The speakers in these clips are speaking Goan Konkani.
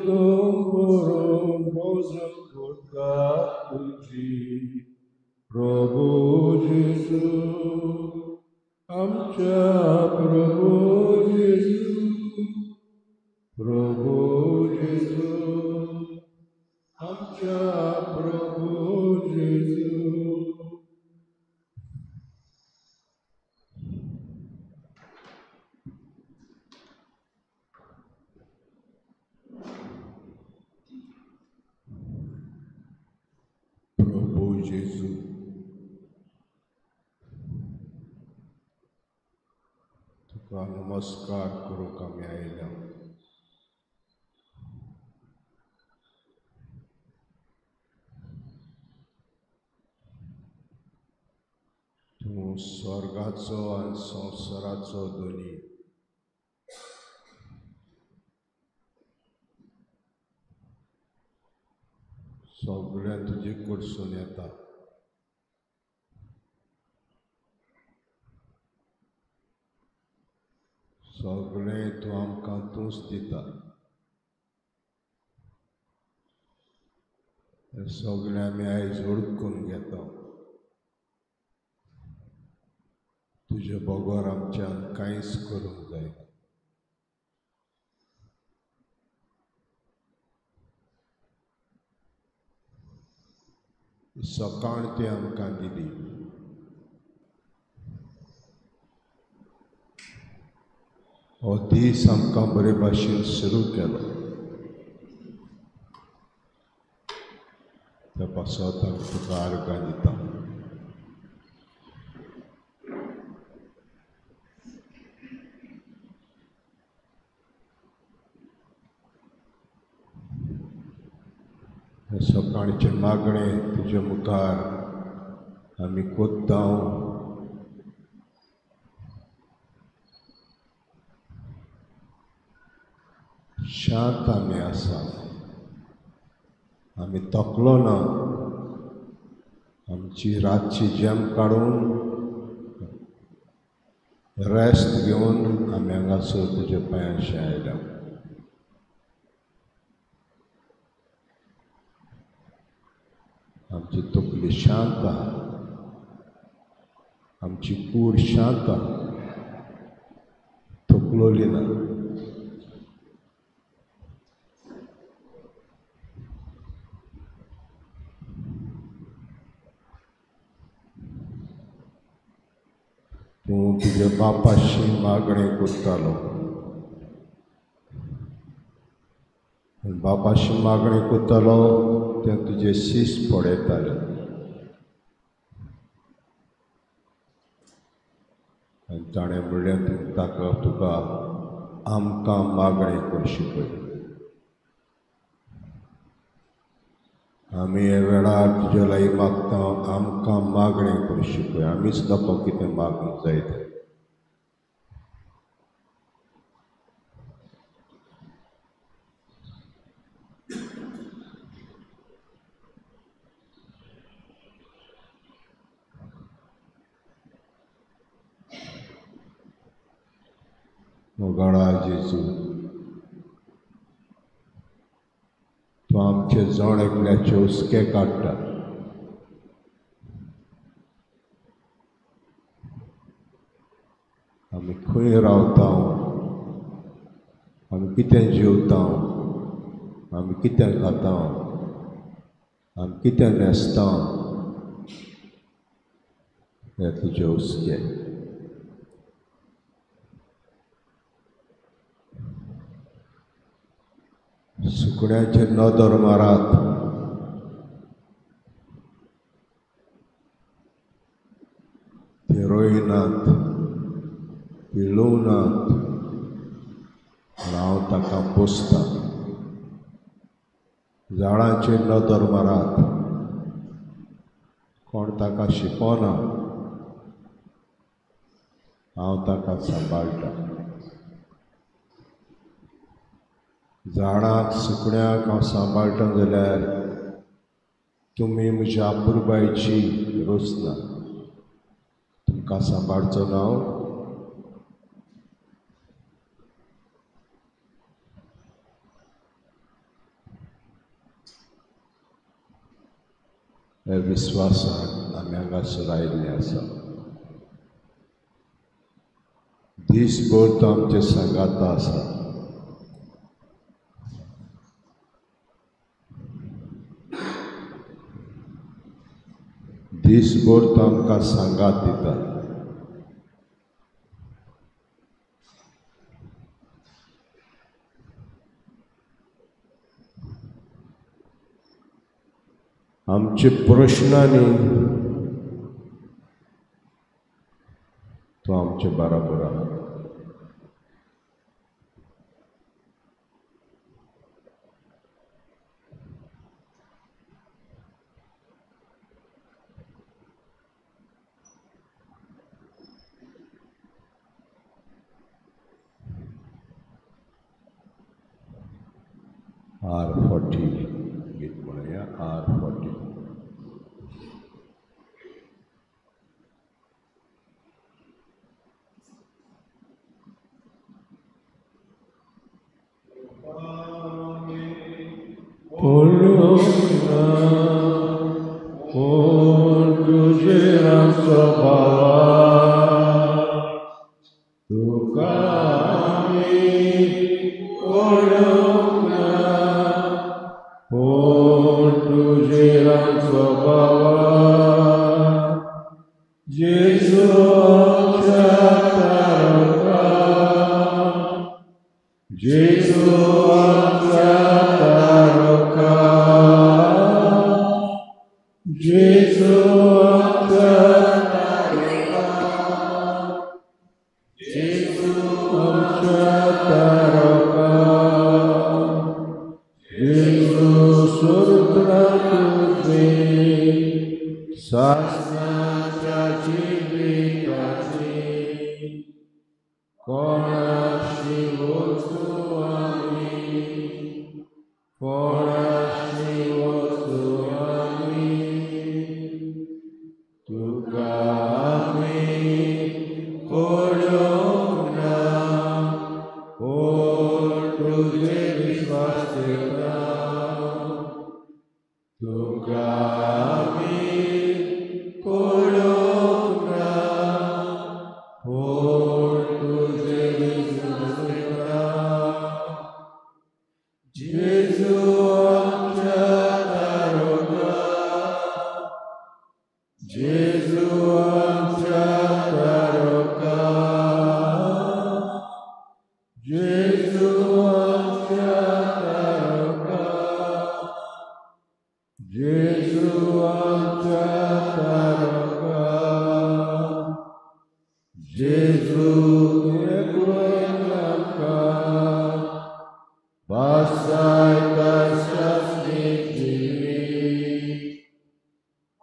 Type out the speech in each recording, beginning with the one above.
दोन भोजन करता तुजी प्रभू जेजू आमच्या प्रभू जेजू प्रभू जेजू आमच्या प्रभू जेजू. प्रभू जेजू तुका नमस्कार करूंक आमी आयल्या. तूं स्वर्गाचो आनी संवसाराचो धनी. सगळें तुजे कडसून येता. सगळें तूं आमकां तूंच दिता. सगळें आमी आयज ओळखून घेता. तुजे बगर आमच्यान कांयच करूंक जायना. सकाळ ती आमकां दिली. हो दीस आमकां बरे भाशेन सुरू केलो. त्या पासत आमी तुका आर्गां दिता. सकाळचें मागणें तुजे मुखार आमी कोत्ता. शांत आमी आसा. आमी तकलो ना. आमची रातची जेम काडून रेस्ट घेवन आमी हांगासर तुज्या पांयांशी आयल्या. आमची तकली शांत आहा. आमची कूड शांत आहा. थकलोली ना. तूं तुज्या बापाशी मागणें करतालो. बापाशी मागणें करतालो तें तुजें शीस पळयतालें. आनी ताणें म्हणलें ताका तुका आमकां मागणें करूंक शिकय. आमी हे वेळार तुज्या लागीं मागता आमकां मागणें करूंक शिकय. आमीच लोकांक कितें मागूंक जाय तें. मोगाळा जेजू तूं आमचे जण एकल्याचे हुस्के काडटा. आमी खंय रावता, आमी कितें जेवता, आमी कितें खाता, आमी कितें न्हेसता हे तुजे हुस्के. सुकण्याचेर नदर मारात. ते रोयनात, ती लुवनात, हांव ताका पोसता. झाडांचेर नदर मारात. कोण ताका शिकोना, हांव ताका सांबाळटा. झाडांक सुकण्याक हांव सांबाळटा जाल्यार तुमी म्हज्या अपुरबायेची रोसना. तुमकां सांबाळचो ना हांव. ह्या विस्वासान आमी हांगासर आयिल्ले आसा. दीसभर तो आमचे सांगाता आसा. दीसभर तो आमकां सांगात दिता. आमचे प्रश्नांनी तो आमचे बराबर आहा. R40 गीत म्हणूया. R40. पळोवंक ना पूण तुजेर आमचो भावार्थ, तुका आमी पळोवंक ना पूण तुजेर आमचो भावार्थ. जेजू आमच्या तारका, जेजू आमच्या तारका, जेजू आमच्या तारका, जेजू आमच्या तारका. जेजू सोर्त्रा तुजे सासणाच्या जिविताची, कोणाशी वचूं आमी, कोणाशी वचूं आमी, तुका आमी पळोवंक ना पूण तुजेर विश्वास ठेवता, तुका आमी पळोवंक ना पूण तुजेर विश्वास ठेवता. जेजू आमच्या तारका, जेजू आमच्या तारका, जेजू आमच्या तारका, जेजू आमच्या तारका. जेजू तुवें पुरयलें आमकां भासायता सासणीक जिवीत,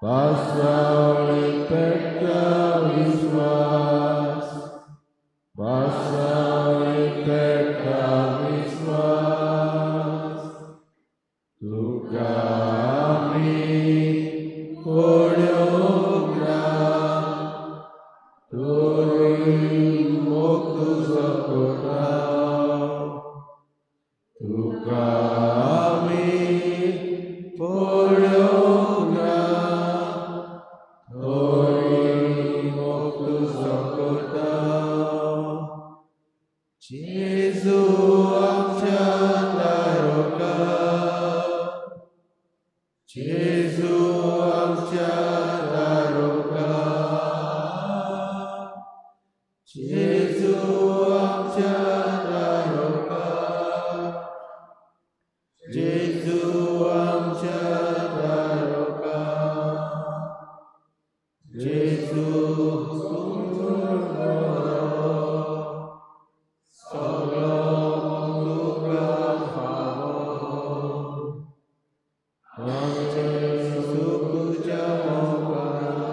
पासावळी पेट्टा विस्वास, पासावळी पेट्टा विस्वास. तुका आमी पळोवंक ना तरी मोग तुजो करता, तुका आमी पळोवंक ना तरी मोग तुजो करता. जेजू आमच्या तारका, जेजू आमच्या तारका, जेजू आमच्या तारका, जेजू आमच्या तारका. जेजू तुजो बरो, सगळो तुका फावो, आमचें सुख तुज्या मोगान.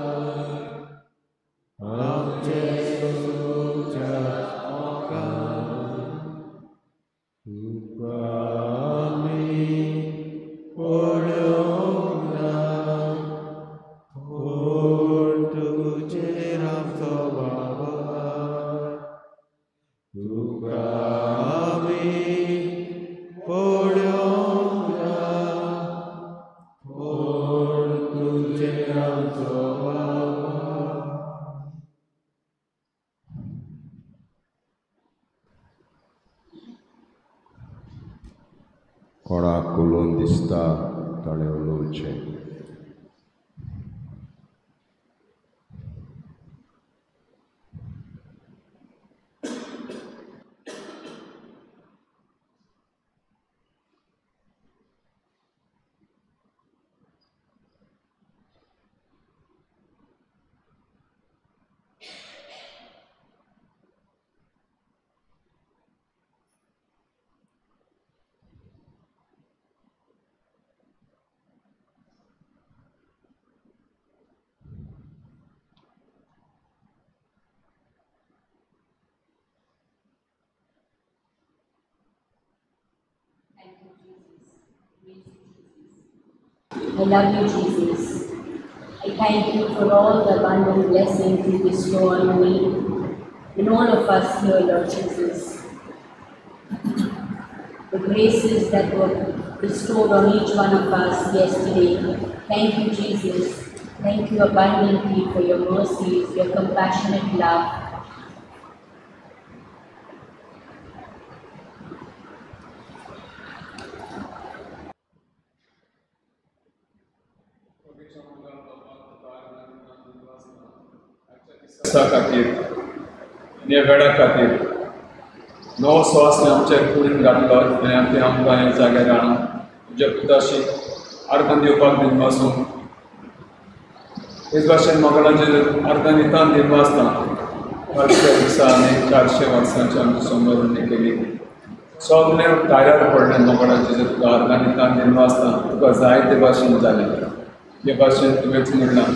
कोणाक उलोवन दिसता ताणें उलोवचें. I love you, Jesus. I thank you for all the abundant blessings you bestow on me and all of us here, Lord Jesus. The graces that were bestowed on each one of us yesterday. Thank you, Jesus. Thank you abundantly for your mercies, your compassionate love. खातीर आनी वेळा खातीर नवो स्वास आमच्या कुडीन घातलो आनी आमी आमकां ह्या जाग्यार हाडून तुज्या पुताशी आर्गां दिवपाक दिनवासून तेच भाशेन मोगलाचेर आर्गां दिता दिनवासता. 400 दिसा आनी 400 वर्सांची आमची संबोधन केली. सगळें टायरार पडलें मोगलाचेर तुका आर्गां दिता दिनवासता. तुका जाय ते भाशेन जालें. हे भाशेन तुवेंच म्हणलां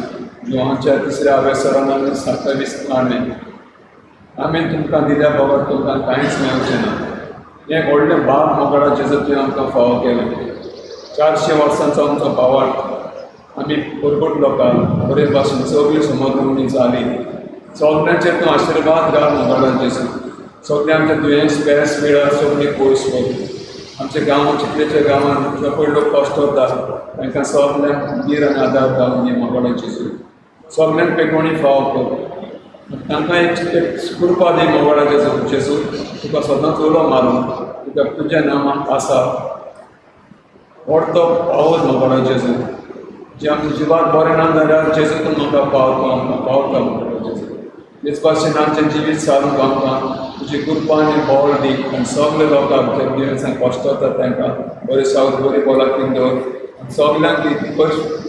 जोहानच्या तिसऱ्या अवेसरान 27 आणें आमी तुमकां दिल्या बगर तुमकां कांयच मेळचें ना. हें व्हडलें भाग मोगळाचें तुवें आमकां फावो केलें. 400 वर्सांचो आमचो भावार्थ आमी परगट लोकांक बरे भाशेन सगळी समजणी जाली. सगळ्यांचेर तूं आशिर्वाद घाल मोगळाचें. सगळें आमचें दुयेंस पेस मेळ्ळार सगळीं पयस कर. आमच्या गांवांत चितलेच्या गांवांत जो पय लोक कश्ट करता तांकां सगळ्यांक धीर आनी आदार घालून दी मोगळाचें. सगळ्यांक पेकोणी फावो कर. तांकां एक कृपा दी मोगळाचें जेजू. तुका सदांच उलो मारून तुका तुज्या नामाक आसा व्हडतो पावत मोगळा जेजू. जे आमच्या जिवाक बरें ना जाल्यार जेजू तूं म्हाका पावता, आमकां पावता मोगळा जेजू. तेच भाशेन आमचें जिवीत सारूंक आमकां तुजी कृपा आनी बळ दी आनी सगळे लोकांक जे दुयेंसां कश्ट जाता तांकां बरें सावत बरी भलायकी दवर. सगल्यांक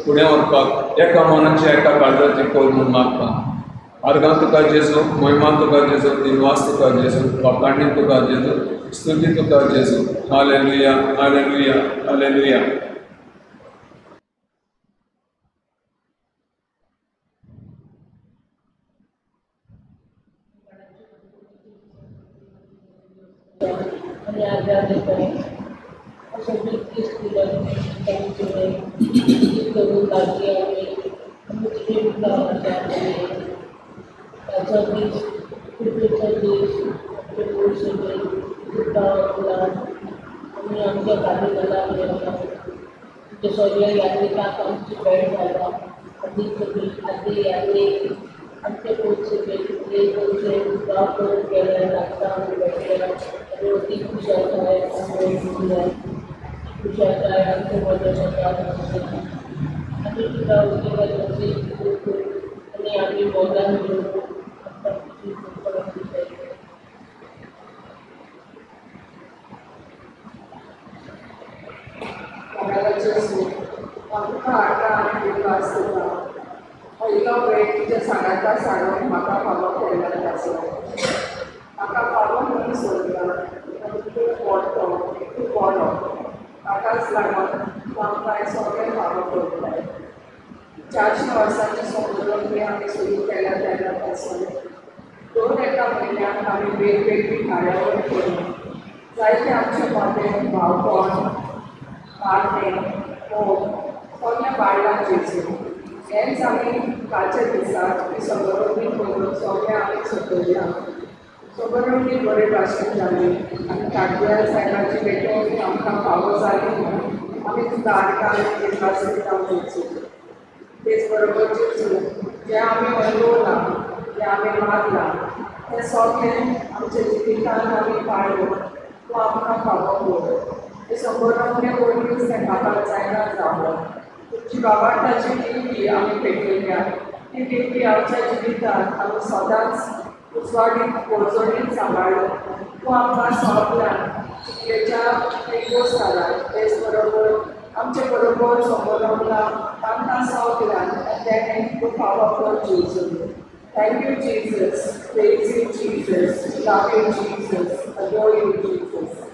फुडें व्हरपाक एका मनाचें एका काळजाचें कर म्हूण मागता. आर्गां तुका जेजू, महिमा तुका जेजू, दिनवास तुका जेजू, वाखाणी तुका जेजू, स्तुती तुका जेजू. Hallelujah, hallelujah, hallelujah. ताचो दीस, कृपेचो दीस, आमचे पोरसुले कृपा आमी आमच्या कार्निवलाक गेला. आमच्या सगळ्या यात्रिकांक आमची भेट घाला. आदी सगळी आदी यात्रेक आमचे पोरसुले कितले पयशे कृपा करून गेले तांकां आमी भेटले आनी अती खुशालकाय आमकां खुशालकाय आमचें बरें जाता. आमी तुका उद्देगाची आनी आमी मोगान घेवन आमकां खुशी करपाक जाय. म्हाका आतां आनी विश्वास दिता पयलो वेळ तुज्या सांगाता सांगून म्हाका फावो केल्लो आसो. म्हाका फावो म्हणून सोदला तूं व्हडलो, तूं बरो, ताकाच लागून तूं आमकां सगळें फावो करताय. 400 वर्सांची संबोधन आमी सुरू केल्या तेन्ना पासून दोन एका म्हयन्याक आमी वेगवेगळी कार्यावळ करून जायते आमचे मोठे भावपण मारणे मोग सगळें वाडलां जेजू. हेंच आमी कालच्या दिसाक ती सगळी करून सगळें आमी सोंपयलां. सगळी बरे भाशेन जाली आनी काटल्या सायबाची भेटवणी आमकां फावो जाली म्हणून आमी तुका आर्गां आनी दिनवास दिता जेजू. तेच बरोबर जेजू जें आमी अनुभवलां, जें आमी मागलां तें सगळें आमच्या जिवितान आमी पाळून तूं आमकां फावो कर. हे संबोधन वरवीं ताका जायना जावो. तुमची बाबार्थाची दिवटी आमी पेटयल्या, ती दिवटी आमच्या जिवितांत आमी सदांच उजवाडीत पोरजणीत सांबाळ्ळो. तूं आमकां सगल्यांक चिकलेच्या एकवोस जाला, तेच बरोबर आमचे बरोबर संबोधनला तांकां सगल्यांक तेणें तूं फावो कर जेजू. Thank you Jesus, praise you Jesus, love you Jesus, adore you Jesus.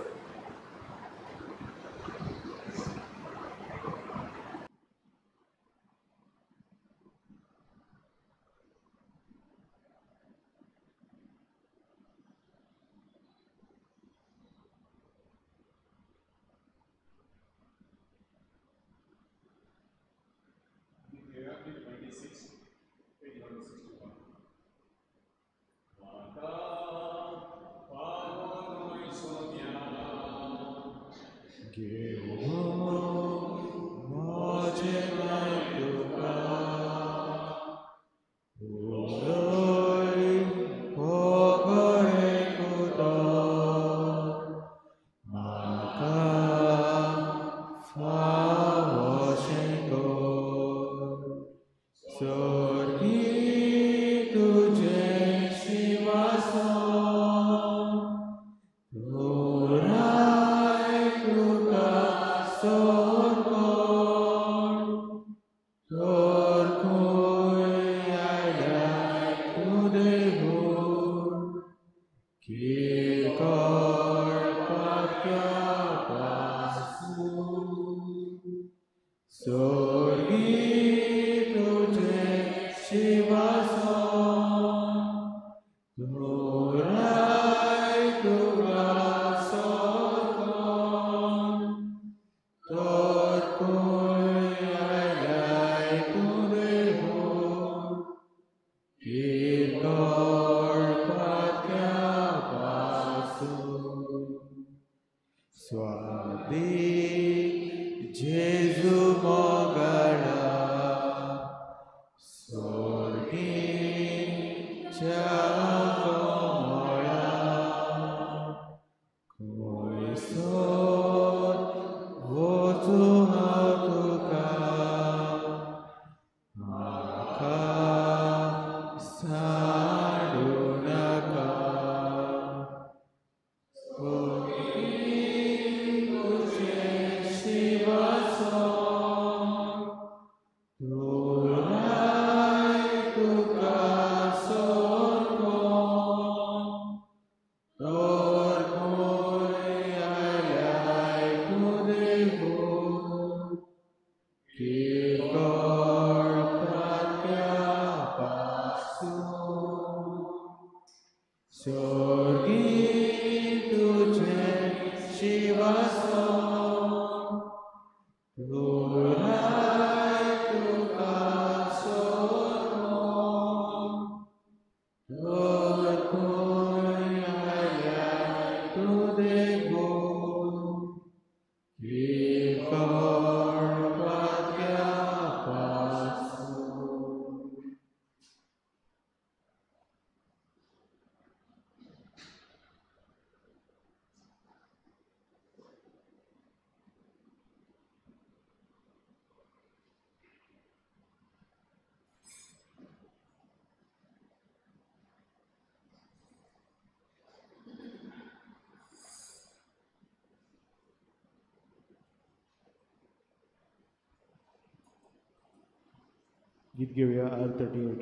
गीत घेऊया R38.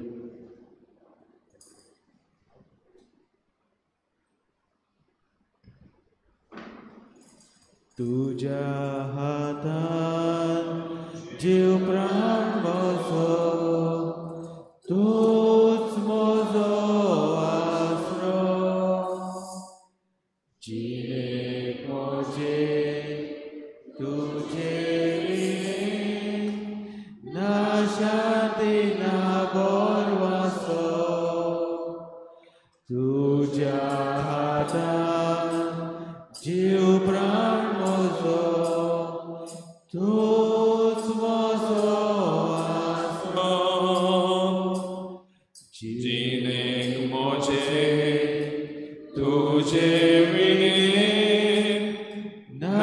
तुझ्या हातान जीव प्राण म्हजो, तूच म्हजो आसरो, जिणेक म्हजे तुजे विणें ना शांती ना बरवासो. तुझ्या हातान जीव प्राण म्हजो, तूच म्हजो आसरो, जिणेक म्हजे तुजे विणें ना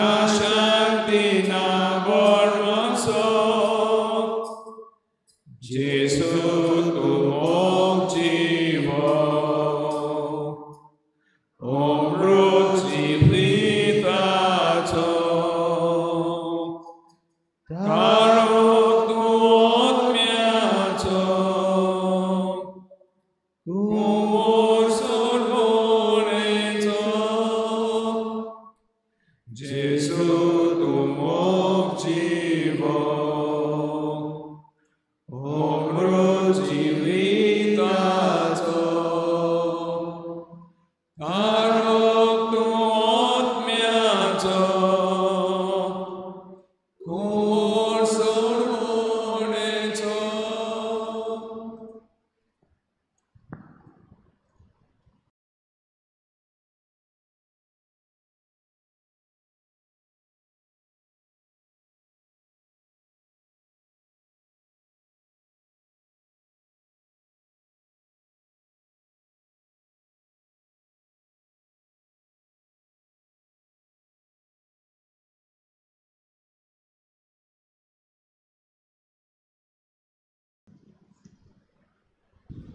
कोण सोडवणेचो.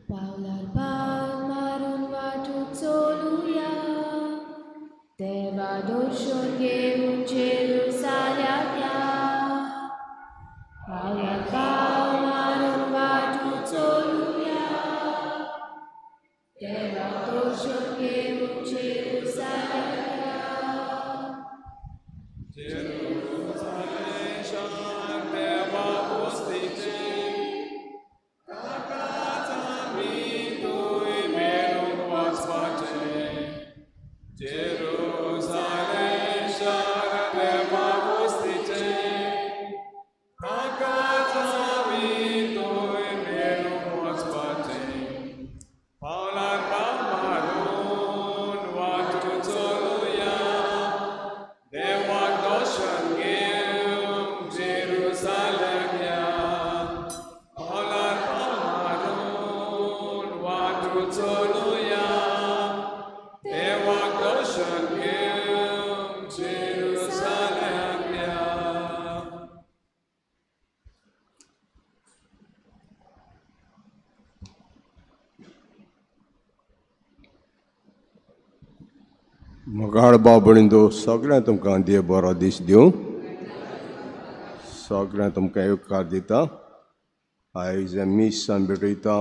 पावलार पावल मारून वाटू चलुया, देवा दर्शन घेवन जेरुसाल्याक या. पावलार पावल मारून वाटू चलुया, देवा दर्शन घेवन जेरुसाल्याक या. जेरुसालेम शार देवा वस्तीचें, ताकाच आमी थंय मेळूंक वचपाचें. जेरुसालेम शार देवा वस्तीचें, ताकाच आमी थंय मेळूंक वचपाचें. पावलार पावल मारून वाटू चलुया, देवाक दर्शन घेवंक जेरुसालेम या. पावलार पावल मारून वाटू चलुया, देवाक दर्शन घेवंक जेरुसालेम या. मोगाळ भाव भयणींनो, सगळ्यांक तुमकां देव बरो दीस दिवं. सगळ्यांक तुमकां येवकार दिता. आयज मीस आमी भेटयता.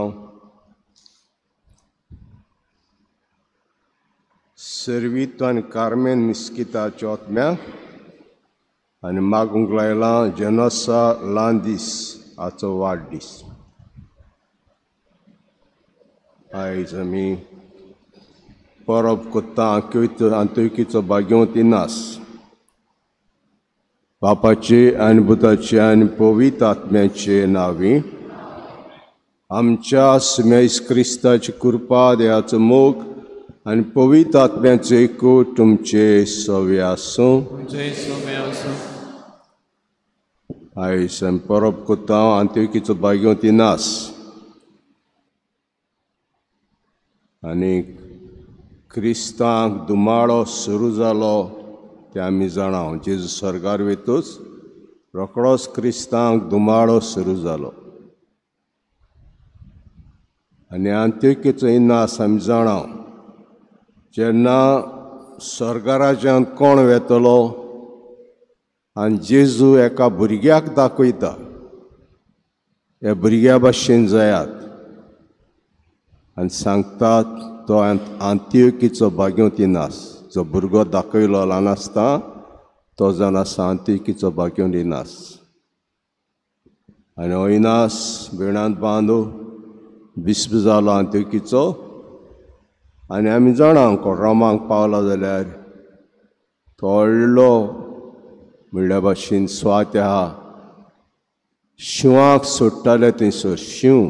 सर्वीत आनी कार्मेन मिस्किता चोतम्या आनी मागूंक लायलां जेनोसा लांदीस हाचो वाडदीस. आयज आमी परब कोत्ता आंतोयकीचो भाग्यवंत इनास. बापाचे आनी पुताचे आनी पवित्र आत्म्याचे नांवी आमच्या सुमेस क्रिस्ताची कृपा, देवाचो मोग आनी पवित्र आत्म्याचो एकूट तुमचे सवे आसूं. तुमचें सोमे आसूं. आयज आमी परब कोत्ता आंतोयकीचो भाग्यवंत इनास आनी क्रिस्तांक दुमाळो सुरू जालो ते आमी जाणा. जेजू स्वर्गार वयतूच रोखडोच क्रिस्तांक दुमाळो सुरू जालो आनी आंतोयकीचो इनास आमी जाणा. जेन्ना स्वर्गराज्यांत कोण वेतलो आनी जेजू एका भुरग्याक दाखयता, ह्या भुरग्या भाशेन जायात आनी सांगतात तो आंतोयकीचो भाग्यवंत इनास. जो भुरगो दाखयलो ल्हान आसता तो जावन आसा आंतोयकीचो भाग्यवंत इनास. आनी हो इनास भेणांत बांदू बिस्प जालो आंतोयकीचो. आनी आमी जाणा कोण रोमाक पावला जाल्यार तो व्हडलो म्हणल्या भाशेन स्वात आहा. शिंवाक सोडटाले थंयसर शींव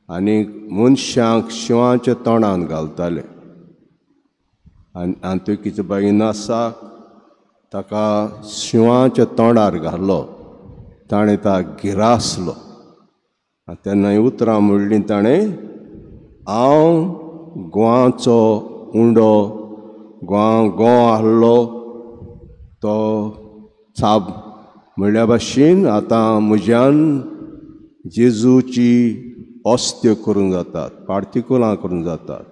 आनी मनशांक शिंवाच्या तोंडान घालताले. आनी आंतोयकीचो बाय इनासाक ताका शिंवाच्या तोंडार घालो, ताणें ताका गिरासलो. आनी तेन्ना हीं उतरां म्हणलीं ताणें, हांव गोवाचो उंडो, गोंव आहलो तो चाब म्हणल्या भाशेन आतां म्हज्यान जेजूची अस्त्यो करूंक जातात, पार्टिकुलां करूंक जातात,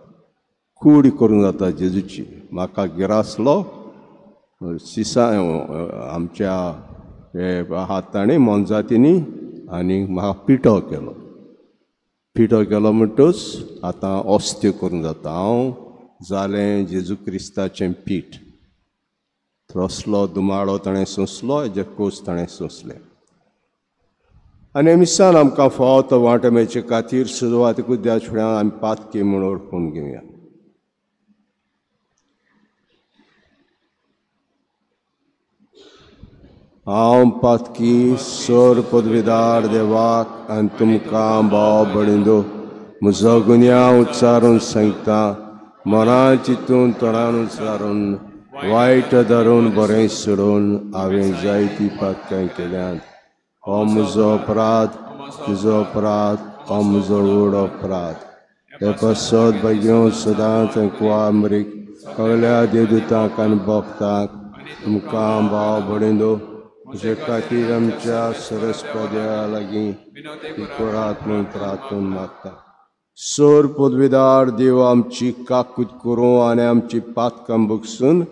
कूड करूंक जाता जेजूची. म्हाका गिरासलो सिसा आमच्या हातांनी मोनजातींनी आनी म्हाका पिठो केलो. पिठो केलो म्हणटूच आतां अस्त्यो करूंक जाता. हांव जालें जेजू क्रिस्ताचें पीठ. रसलो दुमाळो ताणें सोंसलो, हेजे कोस ताणें सोंसले. आनी मिसान आमकां फावो तो वांटो मेळचे खातीर सुरवातीकूच त्या फुड्यान आमी पातकी म्हूण वळखून घेवया. हांव पातकी सोर पदवीदार देवाक आनी तुमकां भाव बळिंदो म्हजो गुन्यांव उच्चारून सांगता मना चितून तोंडान उच्चारून वायट धरून बरें सोडून हांवें जायती पातकां केल्यांत. हो म्हजो अपराध, तुजो अपराध, हो म्हजो व्हड अपराध. हे पासत भाग्यो सदांच कुवामरीक सगल्या देवदूतांक आनी भक्तांक तुमकां भाव बळिंदो म्हजे खातीर आमच्या सरस्पद्या लागीं कोरात म्हूण प्रार्थना मागता. सोर पदवीदार देव आमची काकूत करूं आनी आमची पातकां बगसून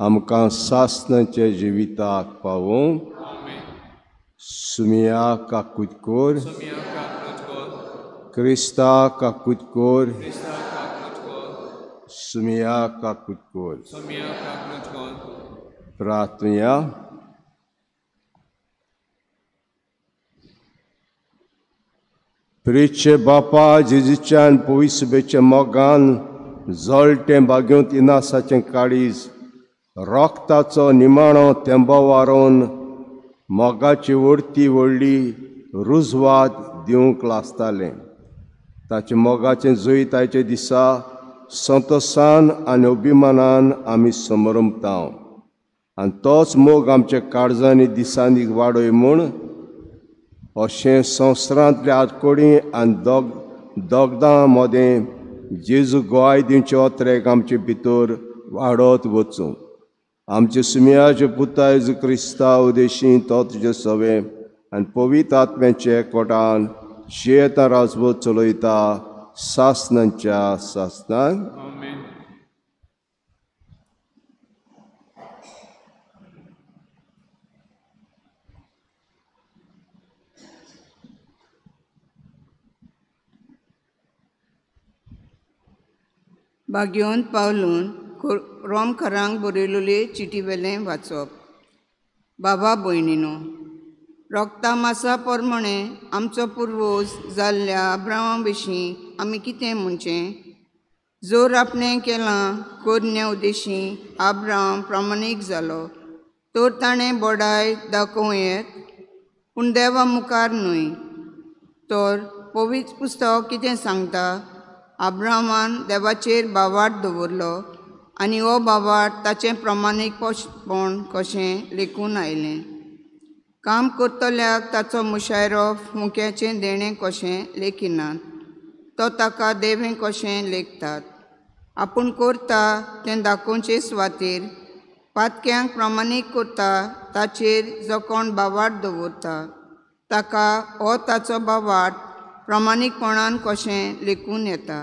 आमकां सासणाच्या जिविताक पावोवं. सुमिया काकूत कोर, क्रिस्ता काकूत कोर, सुमिया काकूत कोर. प्रार्थना. प्रिचे बापा जेजूच्यान पविसबेच्या मोगान जळटें बागेवंत इनासाचें काळीज रोगताचो निमाणो तेंबो वारोवन मोगाची व्हडती व्हडली रुजवात दिवंक लागतालें. ताचे मोगाचें जैत आयच्या दिसा संतोसान आनी अभिमानान आमी समरमता आनी तोच मोग आमच्या काळजांनी दिसांनी वाडय म्हूण अशें संवसारांतल्या आदकोडी आनी दोगदां मदें जेजू गोवाय दिवचे अत्रेक आमचे भितर वाडत वचूं. आमचे सुमियाचे पुता जेजू क्रिस्ता उदेशी तो तुजे सवे आनी पवित्र आत्म्याचे कोटान जियेता राजवट चलयता सासणाच्या सासणाक. बागयोन पावलून रोमखरांक बरयलेले चिटी वेलें वाचप. बाबा भयणीनो, रोगता मासा प्रमाणे आमचो पुर्वज जाल्ल्या अब्रामा विशीं आमी कितें म्हणचें? जोर आपणें केलां करण्या उदेशीं आब्राम प्रामाणीक जालो तर ताणें बडाय दाखोवं येत, पूण देवा मुखार न्हय. तर पवित्र पुस्तक कितें सांगता? आब्रामान देवाचेर बावाट दवरलो आनी हो बावाट ताचें प्रमाणीकपण कशें लेखून आयलें. काम करतल्याक ताचो मुशायरो फुंक्याचें देणें कशें लेखिनात, तो ताका देवें कशें लेखतात. आपूण करता तें दाखोवचे सुवातेर पातक्यांक प्रमाणीक करता ताचेर जो कोण बावाट दवरता ताका हो ताचो बावाट प्रमाणीकपणान कशें लेखून येता.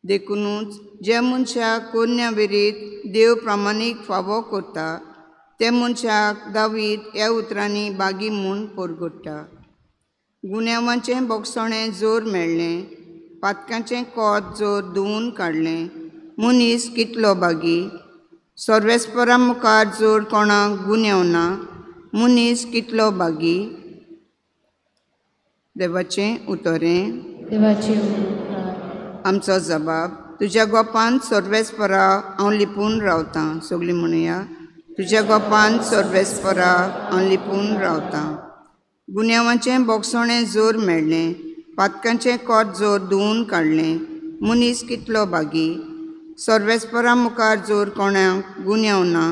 देखुनूच जे मनशाक कोन्या विरीत देव प्रमाणीक फावो करता ते मनशाक दावीद ह्या उतरांनी बागी म्हूण परगट्टा. गुन्यांवाचें बोगसणें जोर मेळ्ळें, पातकांचें कोत जोर धुवून काडलें. मनीस कितलो बागी! सर्वेस्परा मुखार जोर कोणाक गुन्यांव ना, मनीस कितलो बागी! देवाचें उतरें. देवाचें उपकार. आमचो जबाब. तुज्या गोपान सर्वेस्परा हांव लिपून रावतां. सगळीं म्हणया, तुज्या गोपान सर्वेस्परा हांव लिपून रावतां. गुन्यांवाचें बोगसणें जोर मेळ्ळें, पातकांचें कोत जोर धुवून काडलें. मनीस कितलो बागी! सर्वेस्परा मुखार जोर कोणाक गुन्यांव ना,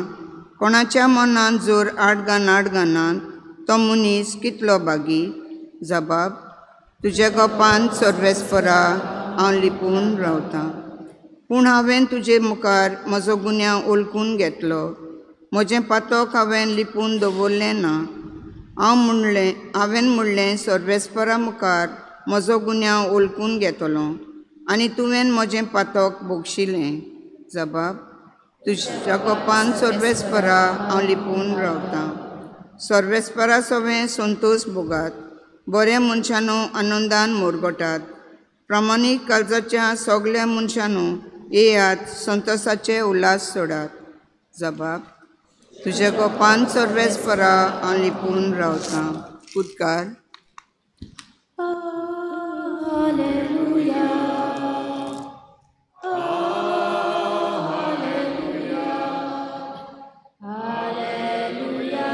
कोणाच्या मनान जोर आडगां नाडगां नात, तो मनीस कितलो बागी! जबाब. तुज्या गोपान सर्वेस्परा हांव लिपून रावतां. पूण हांवें तुजे मुखार म्हजो गुन्यांव ओळखून घेतलो, म्हजें पातक हांवें लिपून दवरलें ना. हांवें म्हणलें सर्वेस्परा मुखार म्हजो गुन्यांव ओळखून घेतलो आनी तुवें म्हजें पातक भोगशिलें. जबाब. तुज्या गोपान सर्वेस्परा हांव लिपून रावतां. सर्वेस्परा सवें संतोश भोगात, बऱ्या मनशानू आनंदान मोरगोटात. प्रमाणीक काळजाच्या सगल्या मनशानू येयात, संतोसाचे उल्हास सोडात. जबाब. तुज्या गोपान सर्वेस्परा हांव लिपून रावतां. उदकार. Alleluia. Alleluia. Alleluia.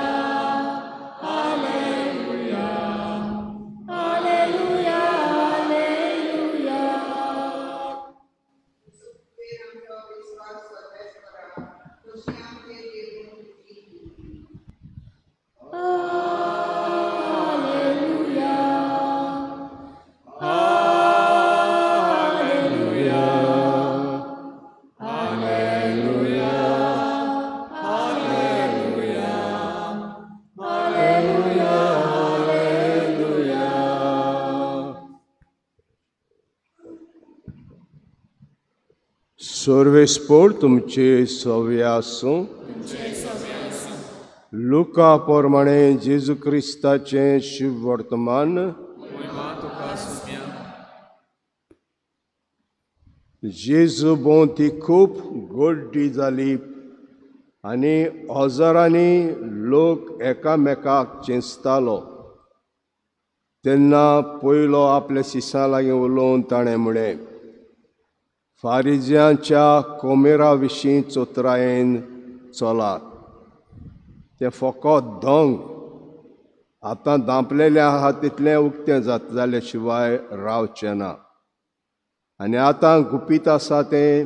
सर्वेस्पोर तुमचे सवे आसूं. लुका प्रमाणे जेजू क्रिस्ताचें शुभ वर्तमान. जेजू भोंवती खूब गर्दी जाली आनी हजारांनी लोक एकामेकाक चेंचतालो. तेन्ना पयलो आपल्या शिसां लागीं उलोवन ताणें म्हळें, फारिज्यांच्या कोमेरा विशीं चोत्रायेन चलात, तें फकत धंग आतां दांपलेलें आहा तितलें उक्तें जाले शिवाय रावचें ना, आनी आतां गुपीत आसा तें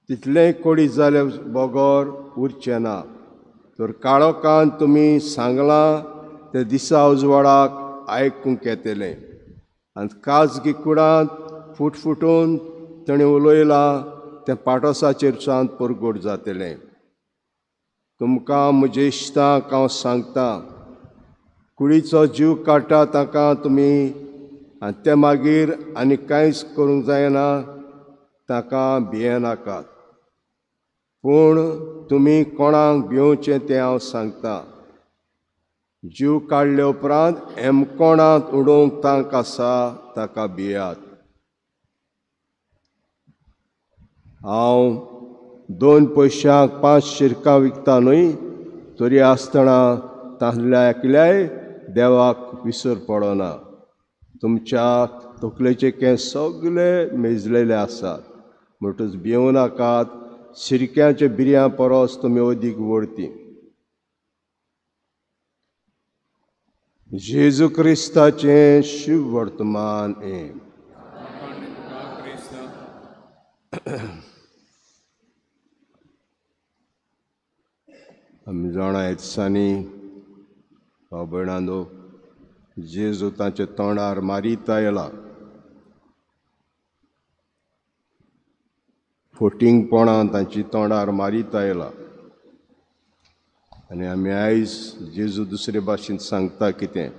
तितलें कोडी जाले बगर उरचें ना. तर काळोखान तुमी सांगलां तें दिसा उजवाडाक आयकूंक येतलें, आनी खाजगी कुडांत फुटफुटून ताणें उलयलां तें पाटोसाचेर सावन परगट जातलें. तुमकां म्हजे इश्टांक हांव सांगतां, कुडीचो जीव काडटा ताका तुमी आनी ते मागीर आनी कांयच करूंक जायना, ताका भियेनाकात. पूण तुमी कोणाक भिवचें तें हांव सांगतां, जीव काडले उपरांत एमकोणांत उडोवंक तांक आसा ताका भियात. हांव 2 पयशांक 5 शिरकां विकता न्हय, तरी आसतना तांतल्या एकल्याय देवाक विसर पडना. तुमच्या तकलेचे केंस सगळे मेजलेले आसात, म्हणटच भिवं नाकात, शिरक्याच्या बिरयां परस तुमी अदीक व्हडती. जेजू क्रिस्ताचें शुभ वर्तमान. आमी जाणा ह्या दिसांनी भाव भयणांनो, जेजू तांच्या तोंडार मारीत आयला. फोटिंगपणां तांची तोंडार मारीत आयला. आनी आमी आयज जेजू दुसरे भाशेन सांगता कितें,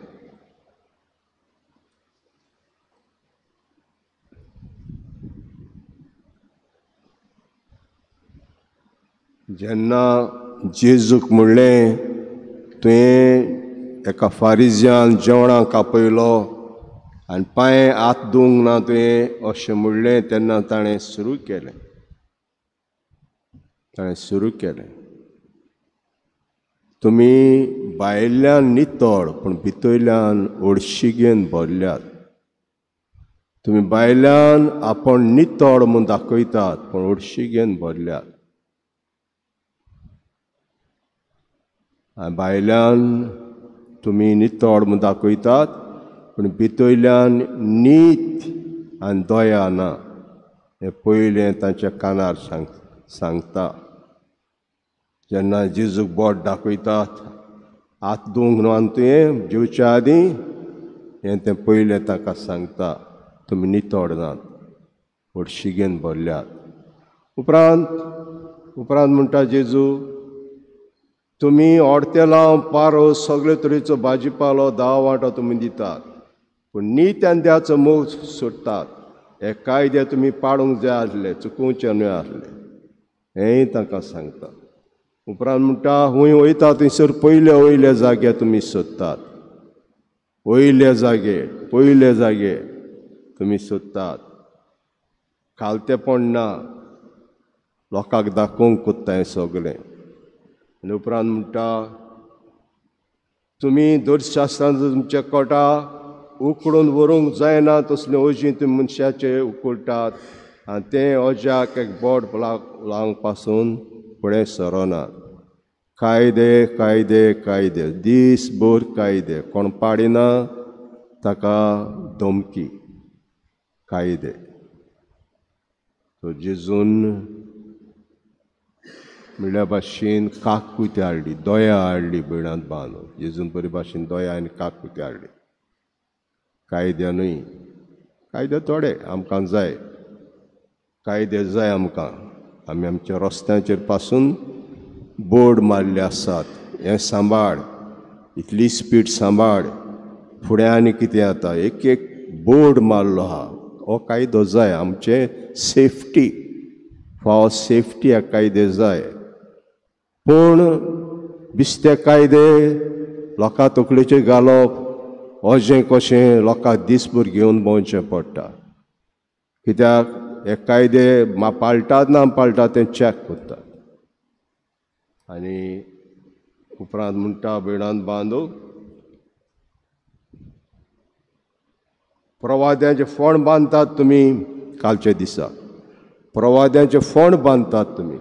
जेन्ना जेजूक म्हणलें तुवें एका फारिज्यान जेवणाक आपयलो आनी पांय हात धुवंक ना तुवें अशें म्हणलें, तेन्ना ताणें सुरू केलें, ताणें सुरू केलें, तुमी भायल्यान नितळ पूण भितरल्यान ओडशिगेन भरल्यात. तुमी भायल्यान आपूण नितळ म्हूण दाखयतात पूण ओडशिगेन भरल्यात. आनी भायल्यान तुमी नितळ म्हूण दाखयतात पूण भितरल्यान नीत आनी दया ना, हें पयलें तांच्या कानार सांगता. जेन्ना जेजूक बोट दाखयतात हात धुवंक न्हू आनी तुवें जेवच्या आदीं, हें तें पयलें ताका सांगता, तुमी नितळ नात, हळशिगेन भरल्यात. उपरांत उपरांत म्हणटा जेजू, तुमी ऑडतेलां पारो सगळे तरेचो भाजीपालो 10 वांटो तुमी दितात, पूण नीत आनी द्याचो मोग सोडटात. हे कायदे तुमी पाळूंक जाय आसले, चुकोवचे न्हय आसले, हेंय तांकां सांगता. उपरांत म्हणटा, हूंय वयता थंयसर पयले वयले जागे तुमी सोदतात, वयले जागे पयले जागे तुमी सोदतात, खालतेपण ना, लोकांक दाखोवंक कोत्ता हें सगळें. आनी उपरांत म्हणटा, तुमी धर्मशास्त्रान तुमच्या कोटा उकडून व्हरूंक जायना तसलें ओजीं तुमी मनशाचे उकडटात आनी तें ओज्याक एक बोट लावंक पासून फुडें सरना. कायदे कायदे कायदे, दीसभर कायदे, कोण पाडिना ताका धमकी, कायदे. सो जेजून म्हणल्या भाशेन काकूती हाडली, दया हाडली भयणांत बांदून. जेजून बरे भाशेन दया आनी काकूती हाडली, कायदे न्हय. कायदे थोडे आमकां जाय, कायदे जाय आमकां. आमी आमच्या रस्त्यांचेर पासून बोर्ड मारले आसात, हें सांबाळ, इतली स्पीड सांबाळ, फुडें आनी कितें जाता, एक एक बोर्ड मारलो आहा. हो कायदो जाय, आमचें सेफ्टी, फॉर सेफ्टी हे कायदे जाय. पूण बिस्ते कायदे लोकां तकलेचेर घालप अशें कशें लोकांक दीसभर घेवन भोंवचें पडटा. कित्याक हे कायदे पाळटात ना पाळटात तें चॅक करतात. आनी उपरांत म्हणटा भयणान बांदू प्रवाद्यांचे फोंड बांदतात तुमी कालच्या दिसा, प्रवाद्यांचे फोंड बांदतात तुमी,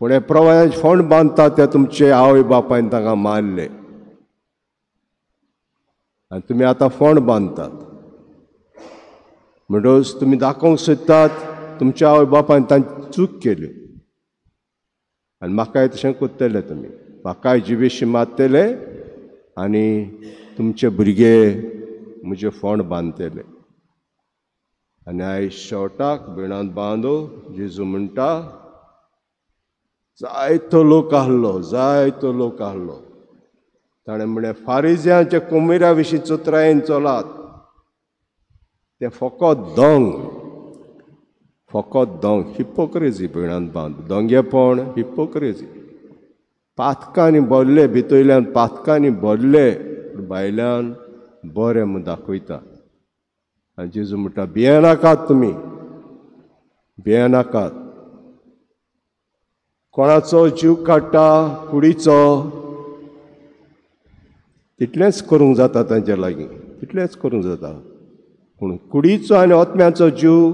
पूण हे प्रवाद्यांचे फोंड बांदतात ते तुमचे आवय बापायन तांकां मारले आनी तुमी आतां फोंड बांदतात. म्हणटकच तुमी दाखोवंक सोदतात तुमच्या आवय बापायन तांची चूक केली आनी म्हाकाय तशें करतले तुमी, म्हाकाय जिवेशी मारतले आनी तुमचे भुरगे म्हजे फोंड बांदतले. आनी आयज शेवटाक भयणांत बांदो जेजू म्हणटा जायतो लोक आहलो, जायतो लोक आहलो. ताणें म्हणलें फारिज्यांच्या कुमेरा विशीं चतुरायेन चलात, तें फकत दोंग, फकत दोंग, हिपोक्रेजी भयणांत बांद, दोंगेपण हिपोक्रेजी. पातकांनी भरले, भितरल्यान पातकांनी भरले, भायल्यान बरें म्हूण दाखयता. आनी जेजू म्हणटा भियेनाकात तुमी, भियेनाकात. कोणाचो जीव काडटा कुडीचो तितलेंच करूंक जाता तांचे लागीं, तितलेंच करूंक जाता, पूण कुडीचो आनी आत्म्याचो जीव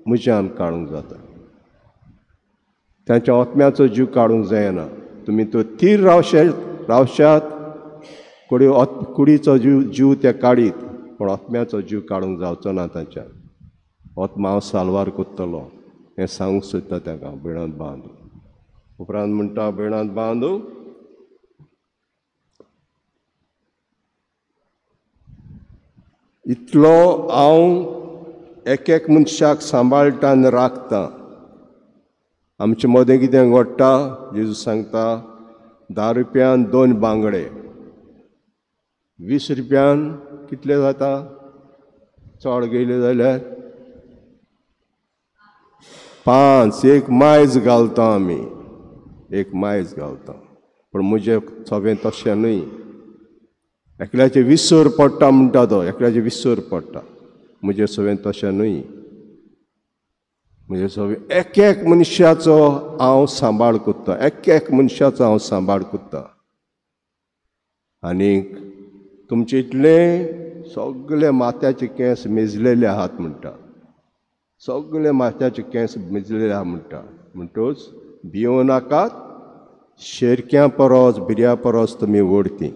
म्हज्यान काडूंक जाता. तांच्या आत्म्याचो जीव काडूंक जायना. तुमी तो थीर रावशात, कुडीचो जीव ते काडीत, पूण आत्म्याचो जीव काडूंक जावचो ना तांच्यान. आत्मा हांव साल्वार करतलो हें सांगूंक सोदता ताका भयणांत बांदू. उपरांत म्हणटा भयणांत बांदू इतलो हांव एक एक मनशाक सांबाळटा आनी राखता. आमचे मदें कितें घडटा जेजू सांगता 10 रुपयान 2 बांगडे, 20 रुपयान कितले जाता, चड गेले जाल्यार 5, एक मायज घालता आमी, एक मायज घालता. पूण म्हजें सगळें तशें न्हय, एकल्याचे विसर पडटा म्हणटा तो, एकल्याचे विसर पडटा. म्हजें सगळें तशें न्हय, म्हजें सगळें एक एक मनशाचो हांव सांबाळ करता, एक एक मनशाचो हांव सांबाळ करता. आनीक तुमचे इतले सगळे माथ्याचे केंस मेजलेले आहात म्हणटा, सगळे माथ्याचे केंस मेजलेले आहा म्हणटा. म्हणटकच भियों नाकात, शेरक्यां परस बिरयां परस तुमी व्हडती.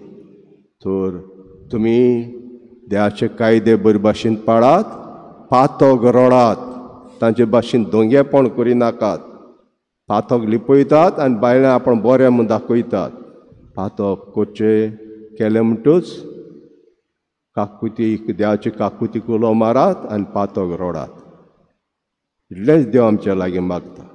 तर तुमी देवाचे कायदे बरे भाशेन पाळात, पातक रडात, तांचे भाशेन दोंगेपण करिनाकात. पातक लिपयतात आनी बायलां आपण बरें म्हूण दाखयतात. पातक करचें केलें म्हणटूच काकुती, देवाचे काकुती उलो मारात आनी पातक रडात. इतलेंच देव आमच्या लागीं मागता.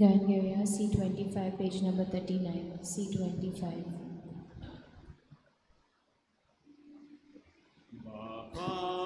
गायन घेवया C25 page number 39, C25. Baba,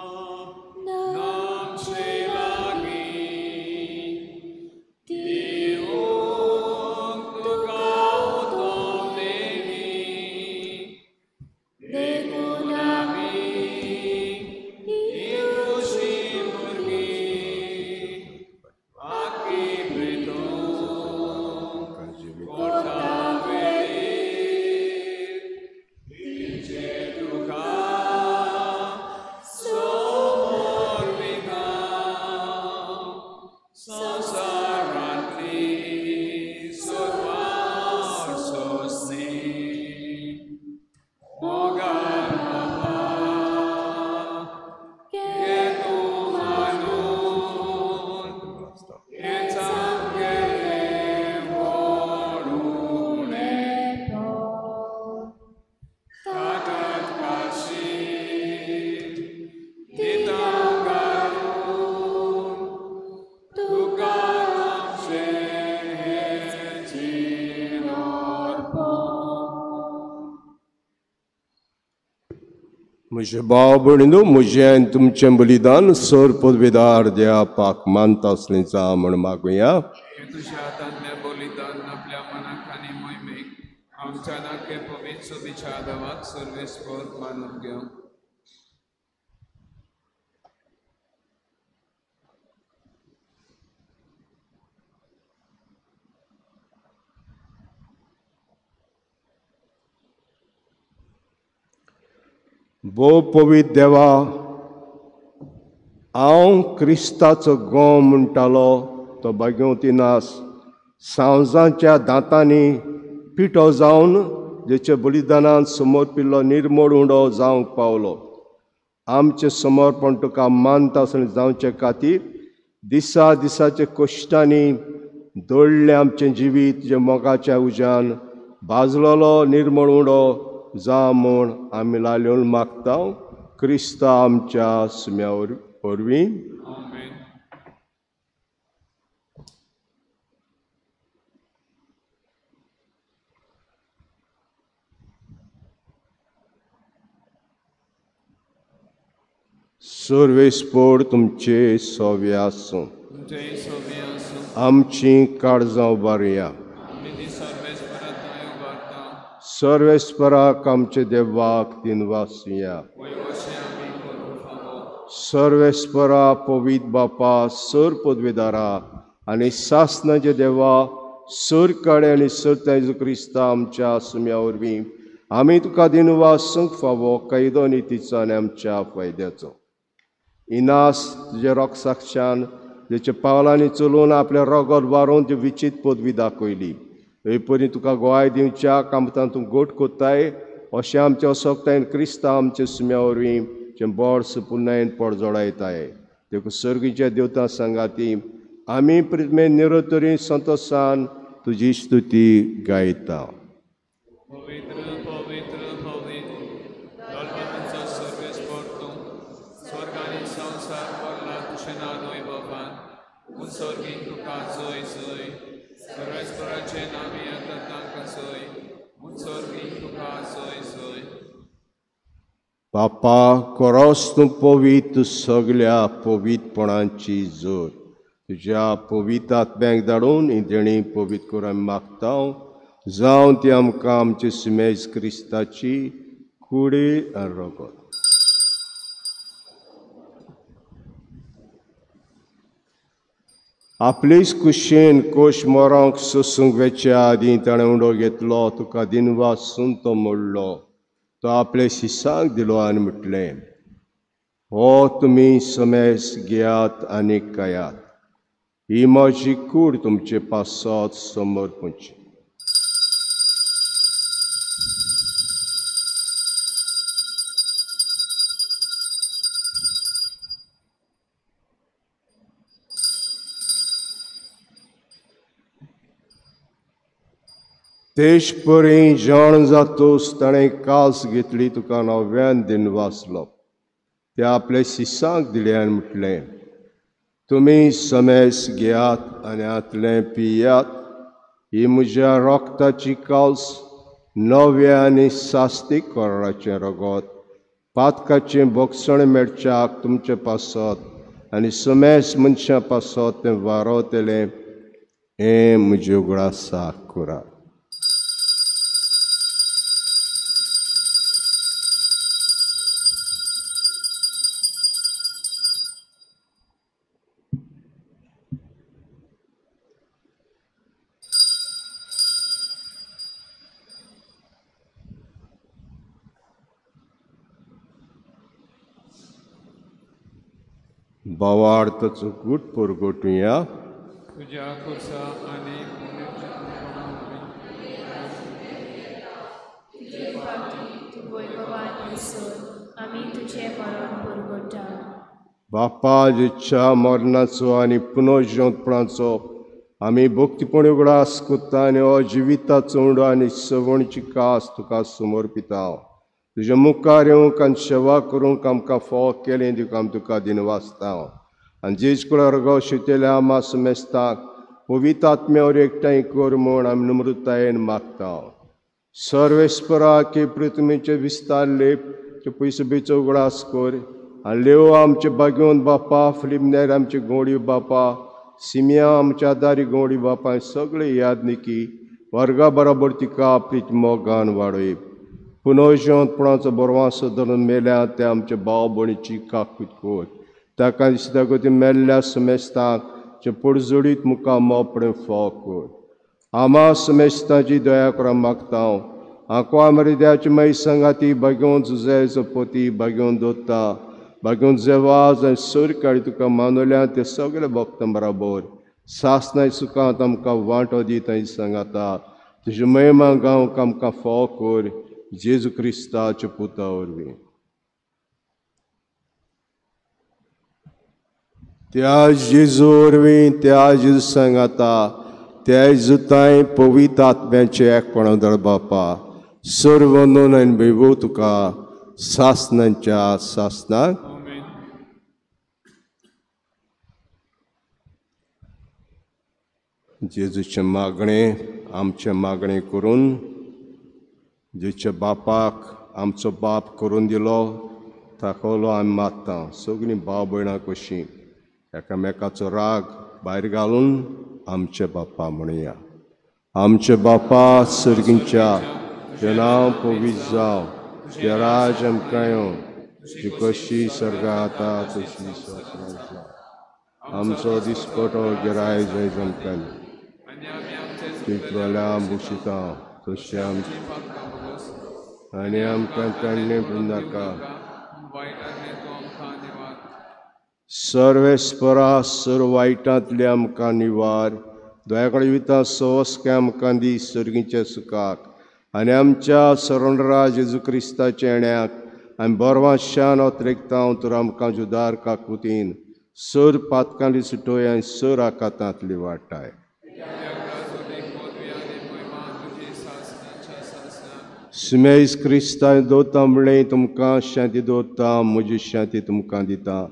म्हजे भाव भयणीनो, म्हजें आनी तुमचें बलिदान सर पदवेदार देवाक मानता आसलें जा म्हण मागुया. तुज्या हातांतलें बलिदान आपल्या मनाक आनी मोहिमेक आमच्या नाके पवित्र सोबीच्या आदावाक सर्वेस्पर मानून घेवं. भोव पवित्र देवा, हांव क्रिस्ताचो गोंव म्हणटालो तो भाग्यवती नास सांवजांच्या दांतांनी पिठो जावन जेच्या बलिदानान समर्पिल्लो निर्मळ उंडो जावंक पावलो. आमचें समर्पण तुका मानता आसलें जावचे खातीर दिसा दिसाच्या कश्टांनी दळ्ळें आमचें जिवीत जें मोगाच्या उज्यान भाजलेलो निर्मळ उंडो जा म्हूण आमी लालेवन मागता क्रिस्ता आमच्या सुम्या वरवीं. सर्वेस्पर तुमचे सोवे आसूं. आमची काळजां उबारुया. सर्वेस्पराक आमचे देवाक दिनवासुया. सर्वेस्परा पवित्र बापा, सर पदवेदारा आनी सासनाचे देवा, सर काडे आनी सर तेजो क्रिस्ता आमच्या सुम्या वरवीं आमी तुका दिनवासूंक फावो कायदो नितीचो आनी आमच्या फायद्याचो. इनास तुज्या रोगसाक्षान जेच्या पावलांनी चलोवन आपल्या रोगोर वारोवन ती विचीत पदवी दाखयली. हे परी तुका गोवाय दिवच्या कामतान तूं गोट कोत्ताय अशें आमच्या असोक्तायन क्रिस्ता आमच्या सुम्या वरवीं जें बोड पुन्नायन पोड जोडायताय. देखून सर्गीच्या देवता सांगाती आमी प्रितमे निरोतरी संतोसान तुजी स्तुती गायता. पवित्र पवित्र पवित्र दोलबाबांचो सर्वेस्पर तूं स्वर्ग आनी संवसार भरला तुजें नांव वैभवान. उत्सर्गीक तुका जय जय. सर्वेस्पराचें नांव येता तांकां जय. उत्सर्गीक तुका जय जय. बापा, कोरोस तूं पवित्र सगल्या पवित्रपणाची जोर तुज्या पवित्र आत्म्याक धाडून ही देणी पवित्र करून आमी मागता जावं ती आमकां आमचे सुमेज क्रिस्ताची कुडी आनी रगत. आपलेच कुशेन कोश मरोंक सोसूंक वेच्या आदीं ताणें उंडो घेतलो, तुका दिनवासून तो मोडलो, तो आपले शिसांक दिलो आनी म्हटलें, हो तुमी समेस घेयात आनी खायात, ही म्हजी कूड तुमचे पासत समर्पणची. तेच परी जाण जातोस ताणें कास घेतली, तुका नव्यान दिनवासलो, ते आपले शिसांक दिले आनी म्हटलें, तुमी समेस घेयात आनी हांतलें पियात, ही म्हज्या रोगताची कास नव्या आनी सास्तीक कराराचें रगत पातकाचें बोगसण मेळच्याक तुमचे पासत आनी समेस मनशां पासत तें वारवतलें, हें म्हज्या उगडासाक करात. भावार्थाचो गूट परगटुया. तुज्या खुर्सा आनी तुजे फावटी तूं वैभवान सर आमी तुजें मरण परगटा. बापा, जेच्या मरणाचो आनी पुनर्जिवंतपणाचो आमी भक्तीपण उगडास कोत्ता आनी हो जिविताचो उंडो आनी सवणची कास तुका समर्पिता. तुज्या मुखार येवंक आनी सेवा करूंक आमकां फावो केलें देखून आमी तुका दिनवासता. आनी जेज कुळार शितेल्या आमा समेस्ताक पवित्र आत्म्यावर एकठांय कर म्हूण आमी नम्रतायेन मागता. सर्वेस्परा की पृथ्वीचे विस्तार लेप ते पयसो बेचो उगडास कर. आनी लेव आमचे बागेवन बापा, फिलिमनेर आमचे गोडी बापा, सिमिया आमच्या दारी गोडी बापा, सगळे यादनिकी वर्गा बराबर तिका आपली मोगान वाडय. पुनोजपणाचो बरवासो धरून मेल्या ते आमच्या भाव भयणीची काकूत कर. ताका दिसता ती मेल्ल्या समेस्तांक जे पडजोडीत मुखार मोपणे फोव कर. आमा समेस्तांची दया करा मागता. आंकवा मरिद्याची माई संगाती बागेवन जुजायचो पोती बागेवन दोता बागेवन जेवाज आनी सरकाळी तुका मानवल्या ते सगळे भक्तां बराबर सासनाय सुखांत आमकां वांटो दिता सांगाता. तुज्या महिमा गांवक आमकां फोव कर जेजू क्रिस्ताच्या पुता वरवीं. त्या जेजू वरवीं, त्या जेजू सांगाता, त्या जेजूताय पवित्र आत्म्याचे एकपणा दर बापा सर्व नोंद आनी वैभव तुका सासनांच्या सासनाक. जेजूचें मागणें आमचें मागणें करून जेजूच्या बापाक आमचो बाप करून दिलो ताकोलो आमी मागता. सगळीं भाव भयणां कशीं एकामेकाचो राग भायर घालून आमचे बापा म्हणया. आमचे बापा सर्गींच्या, तुजें नांव पवित्र जावं, तुजें राज आमकां येवं, तुजी कशी सर्गां जाता तशी संवसारांत जावं. आमचो दिसपटो गिराय जायज आमकां, तितल्या भुशिता तशें आमचें आनी आमकां ताणें नाका. सर्वेस्परा सर्व वायटांतले आमकां निवार, दया विता सवस्के आमकां दी सर्गीच्या सुखाक आनी आमच्या सरणरा जेजू क्रिस्ताच्या येण्याक आनी बरवा शान अत्रेकता तर आमकां जुदार काकुतीन सर पातकांली सुटोय आनी सर आकातांतली वाटाय. सिमेस क्रिस्तान दवरता म्हणलें तुमकां शांती दवरता, म्हजी शांती तुमकां दिता.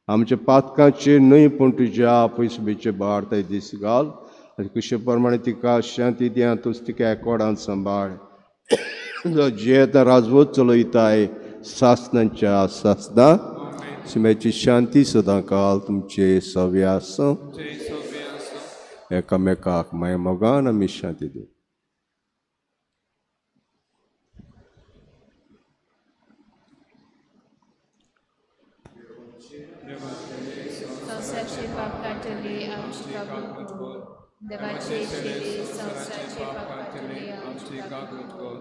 आमच्या पातकांचेर न्हय पूण तुज्या पयसुबेचे भारताय दीस घाल आनी कुशे प्रमाणे तिका शांती दी आनी तूंच तिका एकवटान सांबाळ. जियेता राजवत चलयताय सासनांच्या सासना. शिम्याची शांती सदां काल तुमचे सव्य आसूं. एकामेकाक माय मोगान आमी शांती दिवं. संवसाराचे पाप काडटले आमची काकूट कर. देवाचे शेले संवसाराचे पाप काडटले आमची काकूट कर.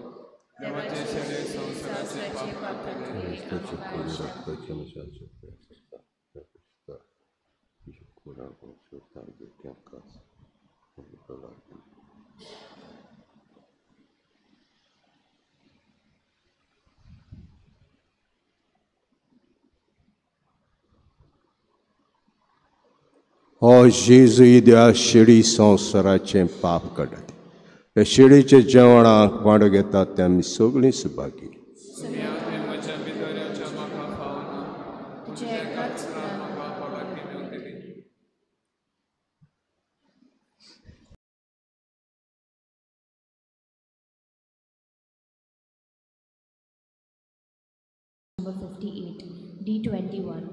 देवाचे शेले संवसाराचे पाप काडटले आमकां शांती. हो जेजू त्या शेळी संवसाराचें पाप काडटा. त्या शेळीच्या जेवणाक वांटो घेतात ते आमी सगळीं सुभागी. Number 58, D21.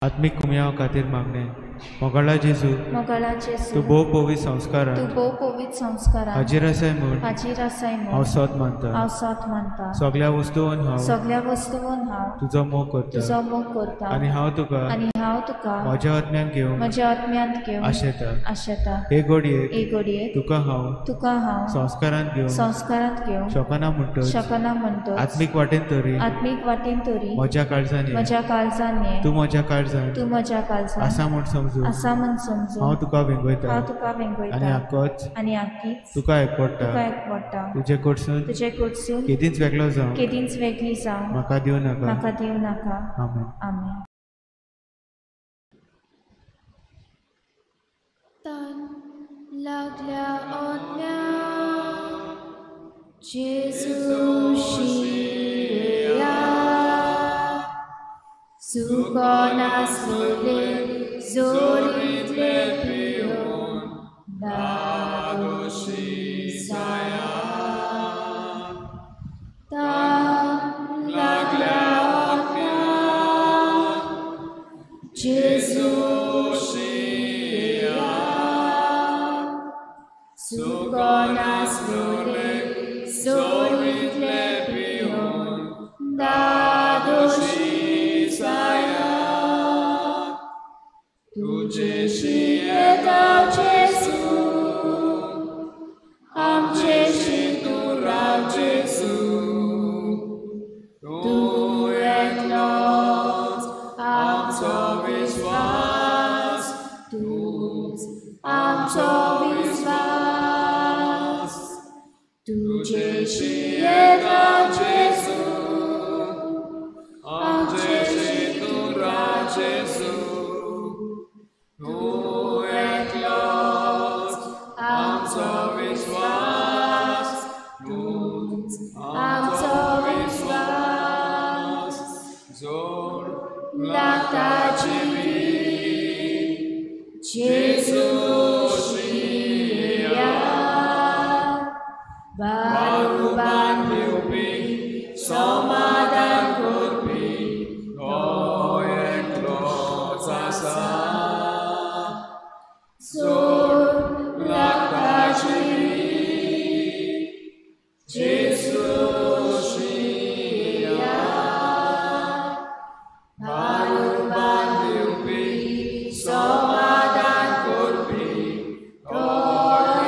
आत्मीक कुमयाव खातीर मागणें. मोगाळा जेजू, मोगाळा जेजू, तूं भोव पवित्र संस्कारान, तूं भोव पवित्र संस्कारान हाजीर आसाय म्हूण, हाजीर आसाय म्हूण हांव सत मानता, हांव सत मानता. सगळ्या वस्तून हांव, सगळ्या वस्तून हांव तुजो मोग करता, तुजो मोग करता. आनी हांव तुका, आनी हांव तुका म्हज्या आत्म्यान घेवंक, म्हज्या आत्म्यांत घेवंक आशेता, आशेता. हे घडयेक, हे घडयेक तुका हांव, तुका हांव संस्कारांत घेवंक, संस्कारांत घेवंक शकना म्हणटच, शकना म्हणटच आत्मीक वाटेन तरी, आत्मीक वाटेन तरी म्हज्या काळजान, म्हज्या काळजान ये, तूं म्हज्या काळजान, तूं म्हज्या काळजान आसा म्हूण समजून, आसा म्हूण समजून हांव तुका वेंगयता, हांव तुका वेंगयता. आनी आकोच, आनी आकीच तुका एकवडटा, तुका एकवडटा. तुजे कडसून, तुजे कडसून केदींच वेगळो जावं, केदींच वेगळी जावं म्हाका दिवं नाका, म्हाका दिवं नाका. आमेन. आमेन. तान लागल्या आत्म्या जेजू शिया, सुको नासलेले जोरीतले पिवन दादोशी साया. तान लागल्या आत्म्या जेजू शिया, सुको नासलेले जोरीतले पिवन दादोशी साया. तुजे शियेता जेजू, आमचे तूं राव जेजू, तूं एकलोच आमचो विस्वास, तूंच आमचो विस्वास. तुजे शियेता जेजू, आमचे तूं राव जेजू, तूं एकलोच आमचो विस्वास, तूंच आमचो विस्वास. जोड लागता जिवीत जेजू शिया, बारुबान दिवपी, समाधान करपी तो एकलोच आसा. जोड लागता जिवीत जेजू शिया, बारुबान दिवपी, समाधान करपी तो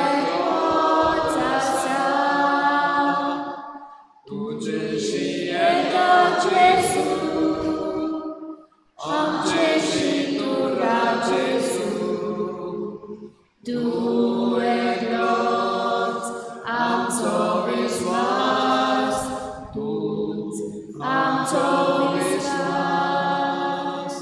एकलोच आसा. तुजे शियेता जेजू, आमचे तूं राव जेजू, तूं एकलोच आमचो विस्वास, तूंच आमचो विस्वास.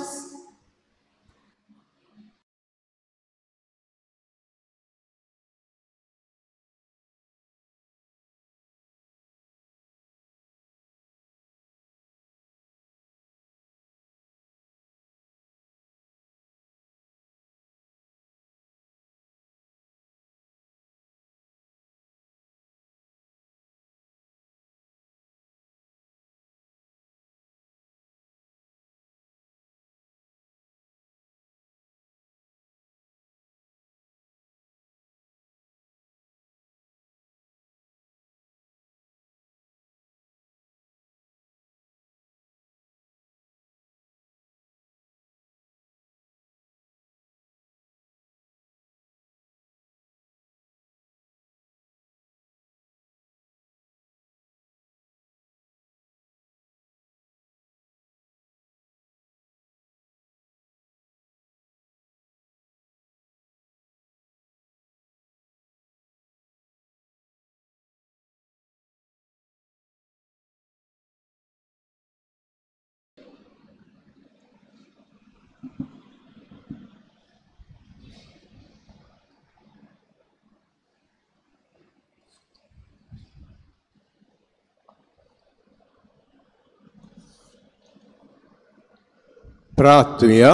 प्रार्थुया.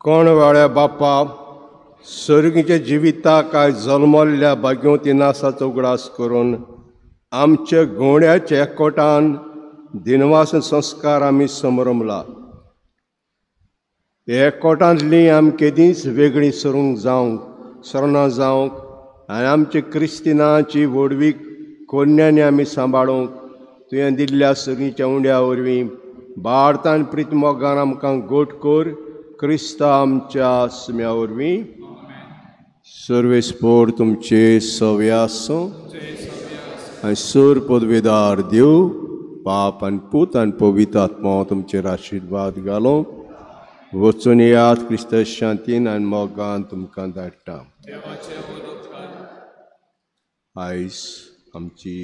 कोण वाड्या बापा सर्गीच्या जिविताक आयज जल्मल्ल्या भाग्यवती नासाचो उगडास करून आमच्या गोंड्याच्या एकवटान दिनवास संस्कार आमी समरमला. एकवटांतली आमी केदींच वेगळी सरूंक जावंक सरना जावंक आनी आमचे क्रिस्तिनाची व्हडवीक कोन्यांनी आमी सांबाळूंक तुवें दिल्ल्या सगळींच्या उंड्या वरवीं भारतान प्रितमोगान आमकां गोट कोर क्रिस्ता आमच्या सुम्या वरवीं. सर्वेस्पोर तुमचे सवे आसूं आनी सूर पदवेदार देव बाप आनी पूत आनी पवित्र आत्मा तुमचेर आशिर्वाद घालूं. वचून येयात क्रिस्त शांतीन आनी मोगान तुमकां धाडटा. आयज आमची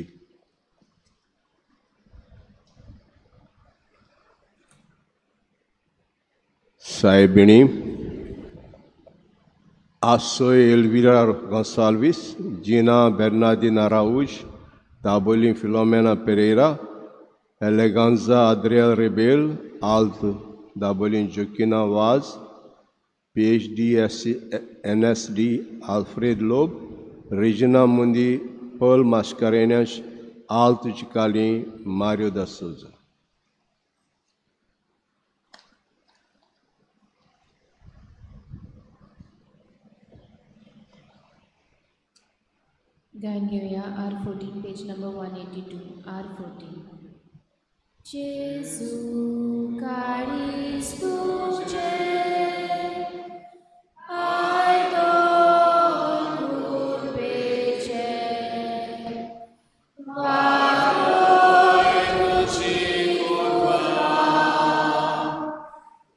सायबिणी Assoy Elvira Gonsalves, Gina Bernardina Araújo, Dabolim Filomena Pereira, Eleganza Adriel Rebel, Alto Dabolim Joaquina Vaz, PhD NSD Alfred Loeb, Regina Mundi, Paul Mascarenhas, Alto Chicali, Mário da Souza. गायन घेऊया R14 page number 182 R14. Jesu काळीज तुझे आयदन कुर्बेचे वालोय तुजी कृपा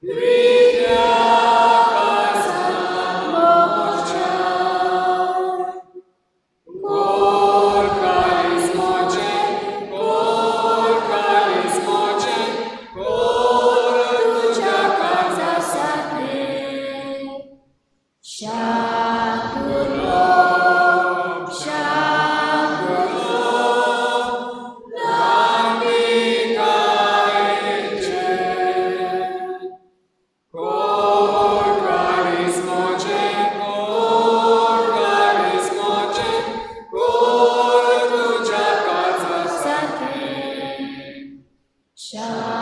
प्रिया मोच्या Shall